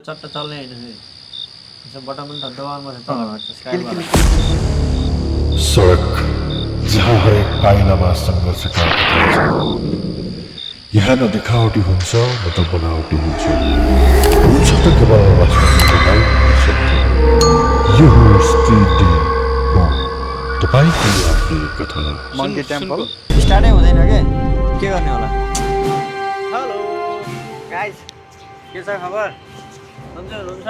चट्ट चल्ने होइन फेरि यसो बटन पनि दबाउनु पर्छ चल्छ सडक जहाँ हरेक पाइलामा सङ्घर्षका पत्र छ यहाँ न देखावटी हुन्छ न त बनावटी हुन्छ त केवल वास्तविकतालाई सत्य यो हो स्ट्रिट डे तपाईँको आफ्नै कथा मङ्की टेम्पल स्टार्टै हुँदैन के गर्ने होला हेलो गाइस के छ खबर सन्चै हुनुहुन्छ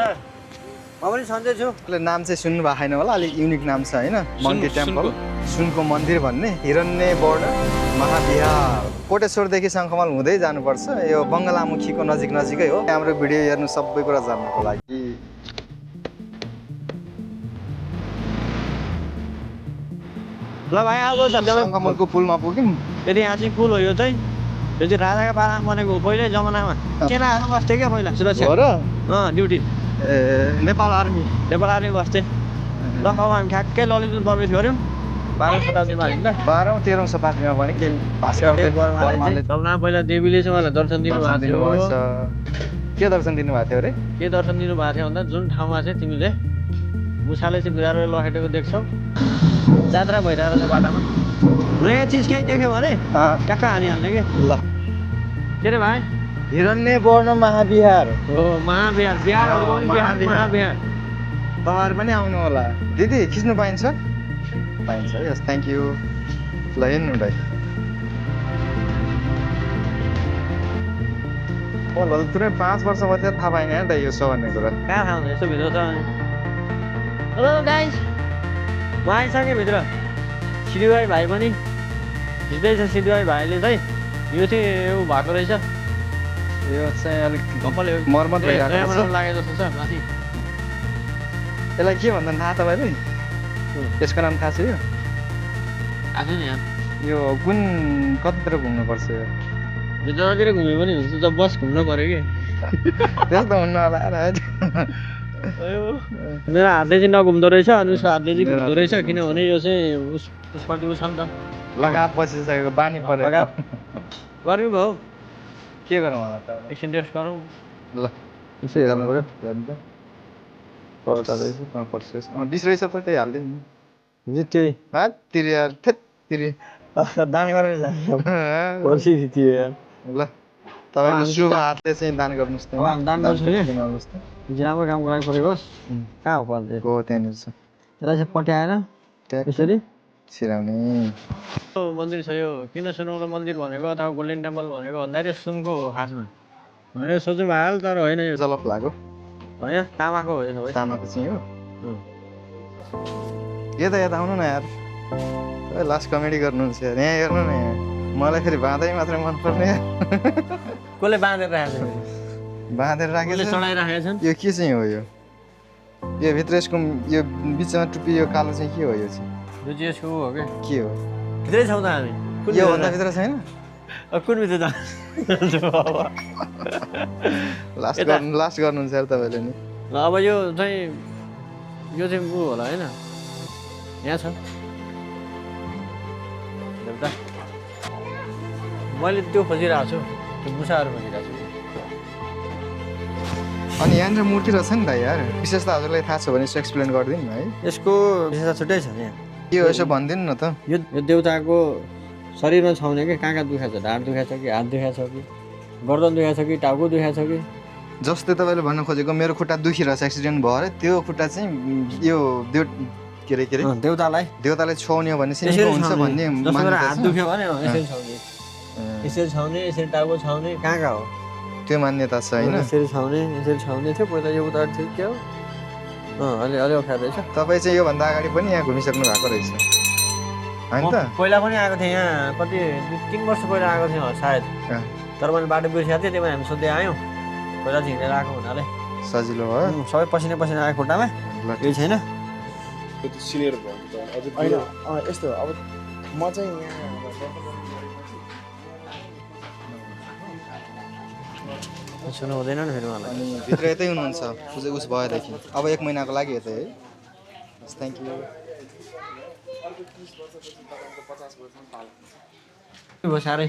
म पनि सन्चै छु नाम चाहिँ सुन्नु भएको छैन होला अलिक युनिक नाम छ होइन मङ्की टेम्पल सुनको मन्दिर भन्ने हिरण्य बोर्डर महाविहार कोटेश्वरदेखि शङ्खमाल हुँदै जानुपर्छ यो बङ्गलामुखीको नजिकै हो हाम्रो भिडियो हेर्नु सबै कुरा जान्नको लागि ल भाइ अब शङ्खमालको पुलमा पुग्यौँ यदि यहाँ चाहिँ पुल हो यो चाहिँ राजाका पालामा बनेको हो पहिल्यै जमानामा सेनाहरू बस्थ्यो क्या पहिला सुरक्षा हो र ड्युटी नेपाल आर्मी बस्थे ल अब हामी ठ्याक्कै ललितपुर प्रवेश गऱ्यौँ 12औं शताब्दीमा होइन 12औं 13औं शताब्दीमा पनि पहिला देवीले चाहिँ मलाई दर्शन दिनुभएको थियो के दर्शन दिनुभएको थियो अरे के दर्शन दिनुभएको थियो भन्दा जुन ठाउँमा चाहिँ तिमीले मुसाले चाहिँ बिरालो लखेटेको देख्छौ जात्रा भइरहेको छ बाटामा नयाँ चिज केही देख्यो भने ट्याक्क हानिहाल्ने कि ल के अरे भाइ हिरण्य वर्ण महाविहार हो महाविहार महाविहार तपाईँहरू पनि आउनु होला दिदी खिच्नु पाइन्छ पाइन्छ यस थ्याङ्क यू ल हेर्नु भाइ तुरै 5 वर्ष भयो थाहा पाएन त यो सो भन्ने कुरा कहाँ थाहा हुन्छ यस्तो भित्र छ हेलो गाइस म आइसकेँ भित्र सिडिभाइ भाइ पनि खिच्दैछ सिडिभाइ भाइले चाहिँ यो चाहिँ यो भएको रहेछ यो चाहिँ अलिक कपालले मर्मत भइरहेको छ लागे जस्तो छ माथि यसलाई के भन्दा थाहा तपाईँलाई यसको नाम थाहा छ यो आएको नि यहाँ यो कुन कतितिर घुम्नुपर्छ यो जतातिर घुमे पनि हुन्छ जब बस घुम्नु पऱ्यो कि त्यस्तो हुन्न होला मेरो हातले चाहिँ नघुम्दो रहेछ अनि उसको हातले चाहिँ घुम्दो रहेछ किनभने यो चाहिँ उसपट्टि उस छ नि त लगात बसिसकेको बानी पऱ्यो गर्मी भयो के गरौँ होला त एकछिन टेस्ट गरौँ ल यसो हेर्नु पऱ्यो डिस रहेछ त त्यही हालिदिनु त्यही तिरी यार तिरी दान गरेर ल तपाईँको शुभ हातले चाहिँ दान गर्नुहोस् न दान गर्छु कि राम्रो काम गराइ परेको कहाँ हो पर्छ हो त्यहाँनिर छ यसलाई चाहिँ पट्याएर त्यसरी छिराउने मन्दिर छ यो किन सुनौलो मन्दिर भनेको अथवा गोल्डन टेम्पल भनेको भन्दाखेरि सुनको हो खासमा भनेर सोच्नु भइहाल्यो तर होइन यो जलप लाग्यो होइन तामाको हो यो सबै तामाको चाहिँ हो यता आउनु न यार लास्ट कमेडी गर्नुहुन्छ यार यहाँ हेर्नु न यहाँ मलाई फेरि बाँधै मात्रै मनपर्ने कसले बाँधेर राखेको छ बाँधेर राखेको चढाइराखेका छन् यो के चाहिँ हो यो भित्र यसको यो बिचमा टुप्पी यो कालो चाहिँ के हो यो चाहिँ यो चाहिँ यसको हो कि के हो भित्रै छौँ त हामी यो भन्दा भित्र छैन कुन भित्र त लास्ट गर्नुहुन्छ यार तपाईँले नि ल अब यो चाहिँ ऊ होला होइन यहाँ छ देउता मैले त्यो खोजिरहेको छु त्यो मुसाहरू खोजिरहेको छु अनि यहाँनिर मूर्ति रहेछ नि त यार विशेषता हजुरलाई थाहा छ भने यसो एक्सप्लेन गरिदिनु न है यसको विशेषता छुट्टै छ यहाँ यो यसो भनिदिनु न त यो देउताको शरीरमा छाउने कि कहाँ दुखाएको छ ढाड दुखाएको छ कि हात दुखाएको छ कि गर्दन दुखाएको छ कि टाउको दुखाएको छ कि जस्तै तपाईँले भन्न खोजेको मेरो खुट्टा दुखिरहेछ एक्सिडेन्ट भयो अरे त्यो खुट्टा चाहिँ यो के अरे देउतालाई छुवाउने हो भने सिनिको हुन्छ भन्ने हात दुख्यो भने यसरी छाउने यसरी छाउने यसरी टाउको छाउने कहाँ हो त्यो मान्यता छ होइन यसरी छाउने थियो पहिला यो उता थियो क्या हो अलि अप्ठ्यारो रहेछ तपाईँ चाहिँ योभन्दा अगाडि पनि यहाँ घुमिसक्नु भएको रहेछ होइन त पहिला पनि आएको थिएँ यहाँ कति 3 वर्ष पहिला आएको थिएँ सायद तर मैले बाटो बिर्सिएको थिएँ त्यही भएर हामी सोध्दै आयौँ पहिला चाहिँ हिँडेर आएको हुनाले सजिलो भयो सबै पसिना आयो खुट्टामा केही छैन सिनियर भयो यस्तो अब म चाहिँ यहाँ सुन्नु हुँदैन नि फेरि मलाई अनि भित्र यतै हुनुहुन्छ पूजा उस भएदेखि अब 1 महिनाको लागि यतै है थ्याङ्क यू साह्रै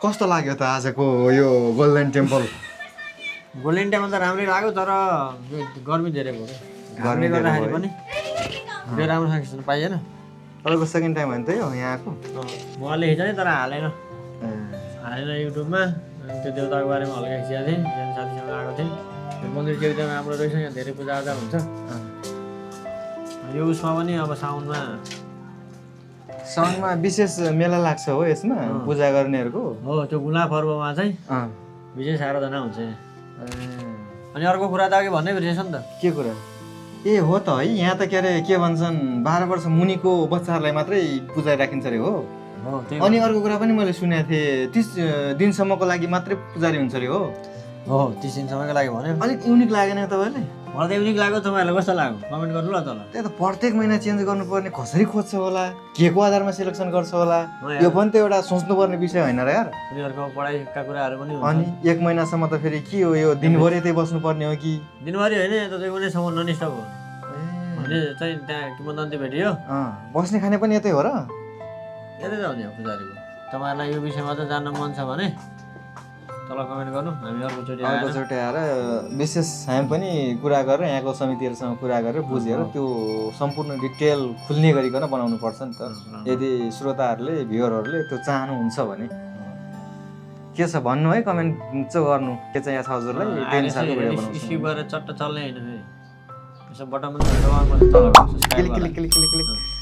कस्तो लाग्यो त आजको यो गोल्डन टेम्पल गोल्डन टेम्पल त राम्रै लाग्यो तर गर्मी धेरै भयो गर्मी घरले धेरै गर्दाखेरि भयो। पनि त्यो राम्रोसँग खिच्नु पाइएन तपाईँको सेकेन्ड टाइम होइन त यो यहाँको मैले खिचेँ तर हालेन युट्युबमा अनि त्यो देउताको बारेमा हल्का खिचेको थिएँ एकजना साथीसँग आएको थिएँ त्यो मन्दिर चाहिँ एकदम राम्रो रहेछ यहाँ धेरै पूजाआजा हुन्छ यो उसमा पनि अब साउनमा विशेष मेला लाग्छ हो यसमा पूजा गर्नेहरूको हो त्यो गुला पर्वमा चाहिँ विशेष आराधना हुन्छ यहाँ। अनि अर्को कुरा त अघि भन्नै बिर्सेछ नि त के कुरा ए हो त है यहाँ त के अरे के भन्छन् 12 वर्ष मुनिको बच्चाहरूलाई मात्रै पूजा राखिन्छ अरे हो हो त्यही अनि अर्को कुरा पनि मैले सुनेको थिएँ 30 दिनसम्मको लागि मात्रै पुजारी हुन्छ अरे हो हो 30 दिनसम्मको लागि भन्यो अलिक युनिक लागेन तपाईँहरूले मलाई त युनिक लाग्यो तपाईँहरूलाई कस्तो लाग्यो कमेन्ट गर्नु ल तल त्यही त प्रत्येक महिना चेन्ज गर्नुपर्ने कसरी खोज्छ होला के को आधारमा सिलेक्सन गर्छ होला यो पनि त एउटा सोच्नुपर्ने विषय होइन र यार उनीहरूको पढाइका कुराहरू पनि हुन्छ अनि 1 महिनासम्म त फेरि के हो यो दिनभरि यतै बस्नुपर्ने हो कि दिनभरि होइन त त्यो कुनैसम्म ननिस्टप हो भने चाहिँ त्यहाँ किंवदन्ती भेटियो बस्ने खाने पनि यतै हो र यतै त हो नि पुजारीको तपाईँहरूलाई यो विषयमा चाहिँ जान्न मन छ भने तल कमेन्ट गर्नु हामी अर्कोचोटि आएर अर्कोचोटि आएर विशेष हामी पनि कुरा गरेर यहाँको समितिहरूसँग कुरा गरेर बुझेर त्यो सम्पूर्ण डिटेल खुल्ने गरिकन बनाउनु पर्छ नि त यदि श्रोताहरूले भ्युअरहरूले त्यो चाहनुहुन्छ भने के छ भन्नु है कमेन्ट चाहिँ गर्नु के चाहिँ यहाँ छ हजुरलाई त्यही हिसाबले भिडियो बनाउँछु स्किप गरेर चट्ट चल्ने होइन फेरि यसो बटन पनि दबाउनु पर्छ तल click click click click click